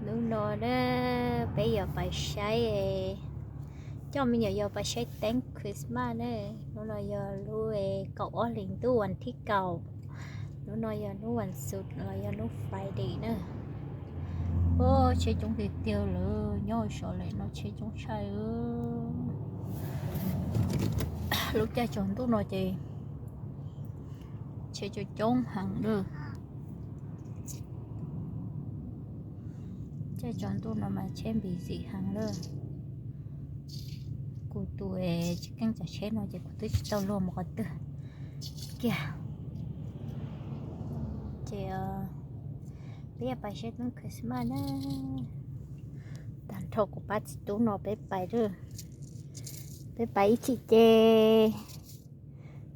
Hnub no na, peb yuav pais saib, coj me nyuam yaus pais saib teeb Christmas na. Hnub no yog lub kaum ob hlis ntuj vas thib kaum. Hnub no yog hnub vas xuv los yog hnub Friday na. Tsheb coob tiag tiag lawm, nyob saum lawm no tsheb coob tshaj. Lub caij tsaus ntuj no ces tsheb coob coob heev lawm. Caij tsaus ntuj no mas tsheb busy heev lawm. Kuv tus tsis keej tsav tsheb no ces kuv twb tsis tau luag mus qhov twg kiag. Ces peb yuav pais saib teeb Christmas na. Tag nrho kuv pab txiv tub no peb pais, peb pais ib chim ces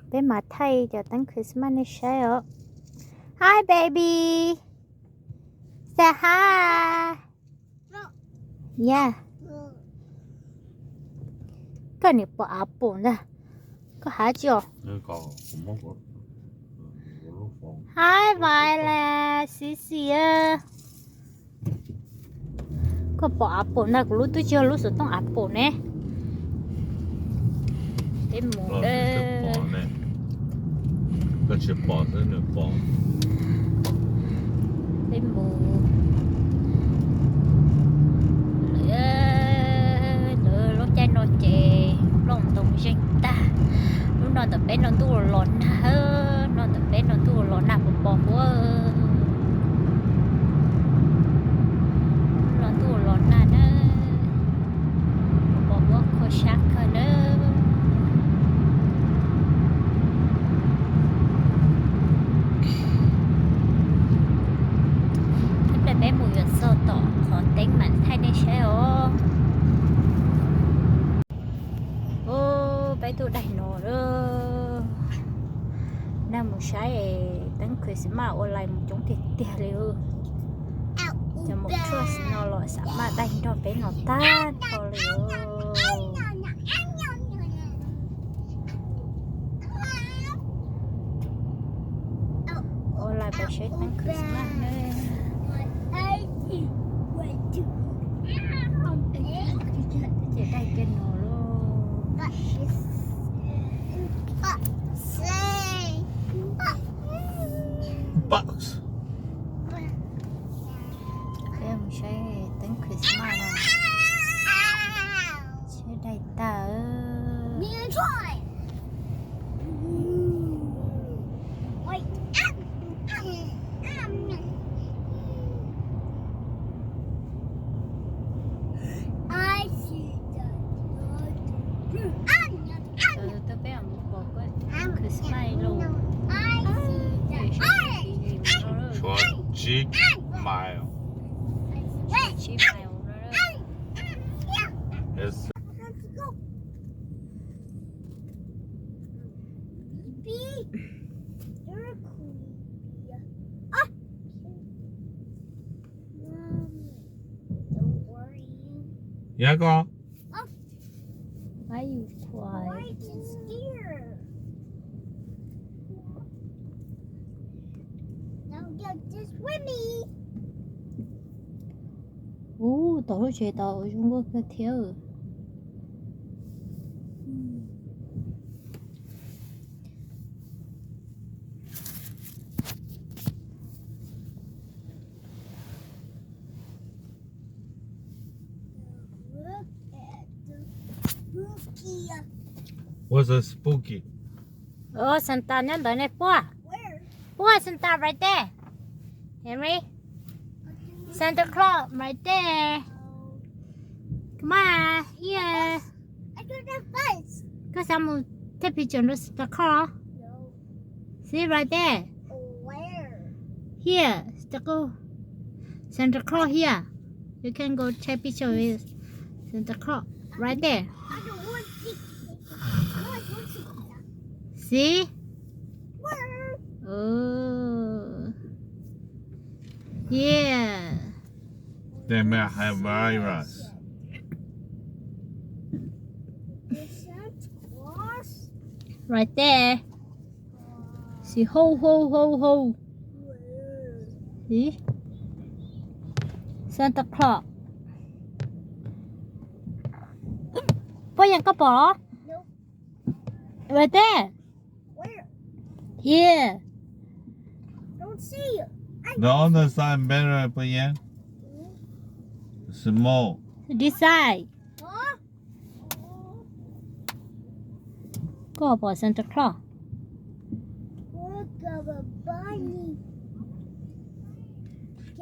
peb mam thaij cov teeb Christmas nej saib os. Hi baby. Say hi. Yeah. Koj niam pom apple ntag. Koj hav tsi os? Hi Violet, Sisi. Koj pom apple ntag, kuv lub twb tsis yog lub xov tooj apple ne. Peb mus, peb mus. Lub caij no ces nplooj ntoo zeeg tag. Lub no ntawm peb no ntuj los los nag, no ntawm peb no ntuj los los nag pos pos huab. No ntuj los los nag na, pos pos huab kho sab kawg na. Ib pliag peb mus yuav txog tom qhov teeb mam thaij nej saib os. Peb tuaj daig no lawm. Nag mus saib teeb Christmas ua line mus coob tiag tiag li. Cov mus trust no los xav maj daig nrog peb no tag nrho li. Ua line pais saib teeb Christmas ne. Ces daig kiag no lauj. Peb mus saib teeb Christmas no. Tsheb daig tag. Peb mus pom Christmas los. Tshuav tsib mile. Tsib mile. Yav ko. Why you cry? Ub, tom lub tsev tod zoo nkauj kawg thiab. What's a spooky? Ov, Santa nyob ntawd ne, puab. Puab, Santa right there. Henry. Santa Claus right there. Come on, here. Koj xav mus take picture nrog Santa Claus? See right there. Here, Santa Claus. Santa Claus here. You can go take picture with Santa Claus right there. See? Oh. Yeah. They may have virus. Right there. See, ho, ho, ho, ho. See? Santa Claus. Poj Yeej, koj pom los? Right there. Here. The other side better, Poj Yeej. Small. This side. Koj pom Santa Claus?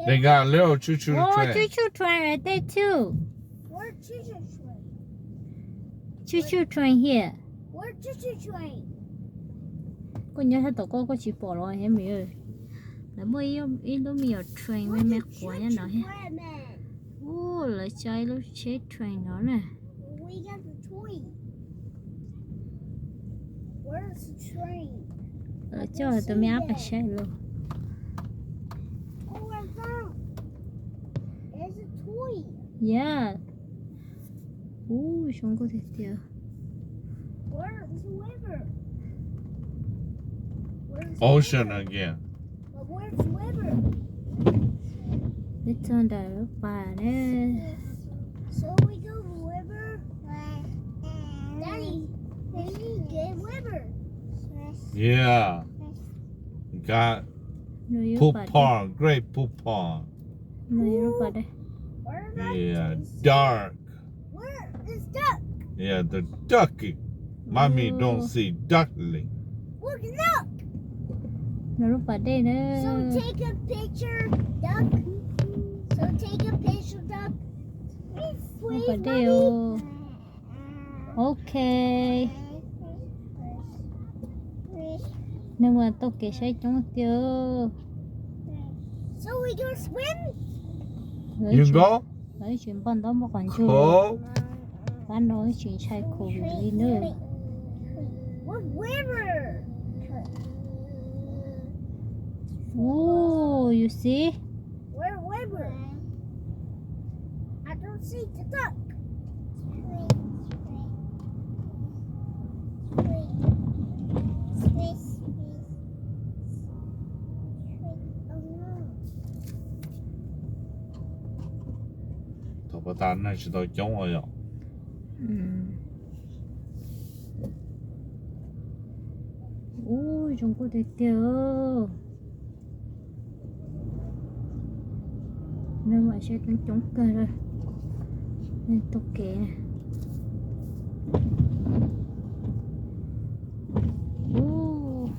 They got a little choo choo train. Choo choo train right there too. Choo choo train here. Koj nyob sab tom koj, koj tsis pom los me? Lawv muaj ib lub me nyuam train me me quav nyob no thiab. Lawv tso ib lub tsheb train no na. Lawv coj tus me ab pais saib los. Yeah. Ub, zoo nkauj tiag tiag. Ocean again. Peb txog ntawm lub pas ne. Yeah. Got pool pond, great pool pond. Yeah, dark. Yeah, the ducky. Mommy don't see duckling. Nws lub pas dej na. Lub pas dej os. Ok. Nws mas taug kev saib coob tiag. Lawv ib tsis npaj ntaub npaj qhov ntswg, pab no ib tsis ntshai COVID li nawb. Ooh, you see? Thaum pas tas neeg tsis tau coob os yom. Ub, zoo nkauj tiag tiag. Neeg mas saib coob coob kawg li. Neeg taug kev. Ub.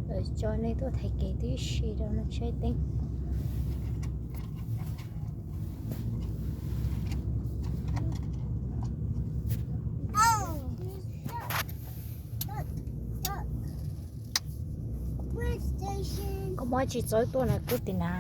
Lawv tso nej tuaj thaiv kev tib si rau neeg saib teeb. Koj muab tsis txawb tuaj na koj tim na.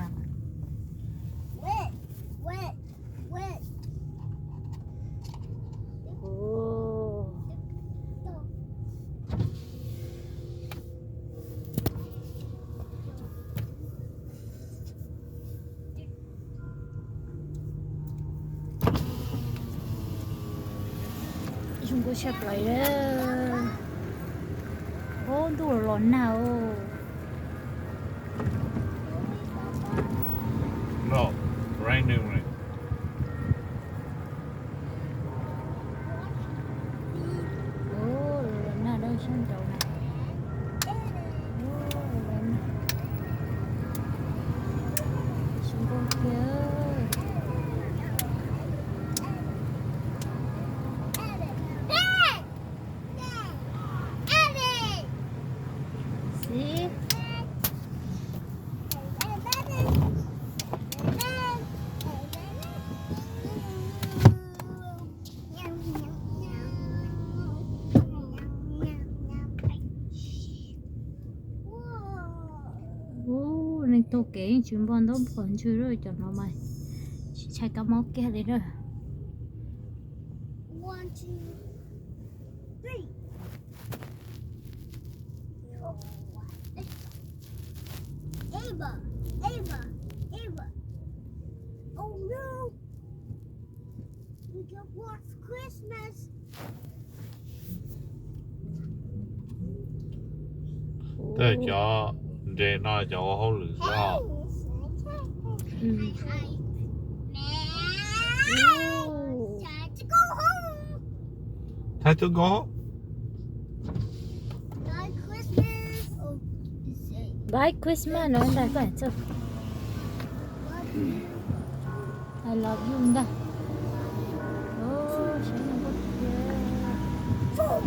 Zoo nkauj tshaj plaws li. Ub, ntuj los nag os. No, raining rain. Ub, los nag dab sab nraud na. Zoo nkauj tiag. Sí. Ub, neeg taug kev yeej tsis npaj ntaub npaj qhov ntswg li, cov no mas tsis ntshai kab mob kiag li na. Tej cov Nres no cov ua hauj lwm xwb os. Thaj tub koob. Bye Christmas no ntag koj txog. I love you ntag. Ub, sab no kuj tiag.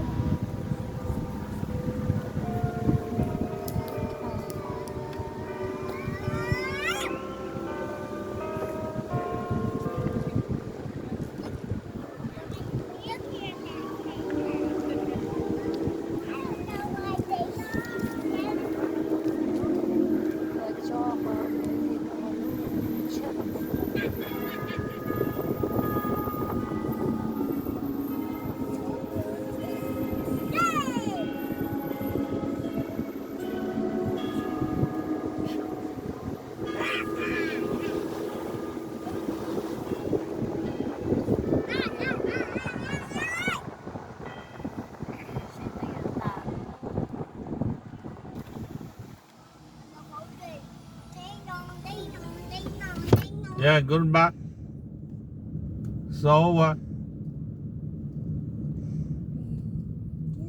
Yeah, goodbye. So what?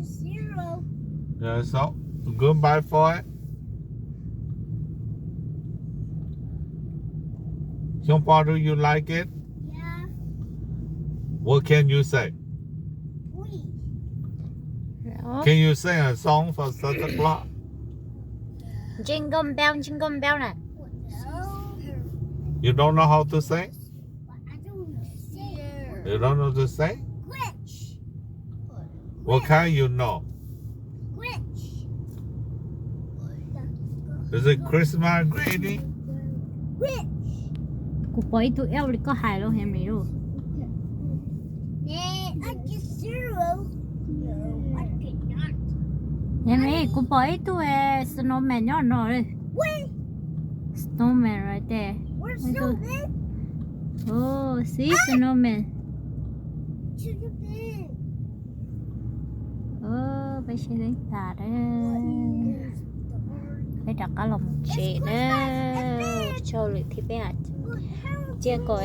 Zero. Yeah, so goodbye for it. Xyooj Pov, do you like it? Yeah. What can you say? Ui. Can you sing a song for Santa Claus? Jingle bell, jingle bell nè. You don't know how to sing? You don't know to sing? What kind you know? Is it Christmas greeting? Kuv pom ib tug elf li koj hais los Henry lauj. Henry, kuv pom ib tug snowman nyob no li. Snowman right there. Oh, see snowman. Peb seb teeb tas, peb rov qab los mus tsev na. Tsaug lwm thiab peb cia kom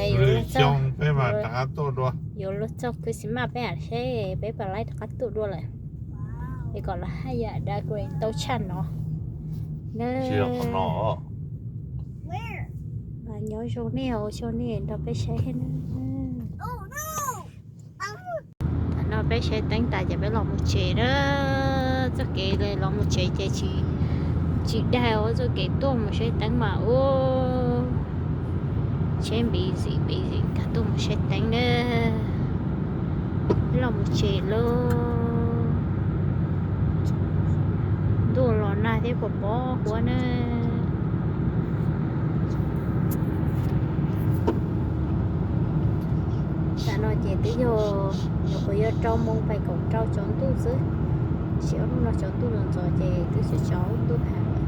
yuav luag txog Christmas peb mam saib peb puas laib rov qab tuaj dua lawm. Es kom los haj yam decorate tau tshaj no na. Nyob zoo nej, ua tsaug nej nrog peb saib na. Thaum no peb saib teeb tas ces peb los mus tsev na. Txoj kev los mus tsev ces tsis daig, ua txoj kev tuaj mus saib teeb mas ua tsheb busy busy thaum tuaj mus saib teeb na. Peb los mus tsev lauj. Ntuj los nag thiab puas pom huab na. Tam no ces twb yog nyuam qhuav yuav rau moos pais kaum rau tsaus ntuj xwb, tab sis ob hnub no tsaus ntuj los ntxov ces twb tsis tsaus ntuj heev lawm.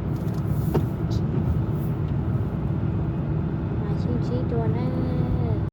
Mas sib ntsib dua na.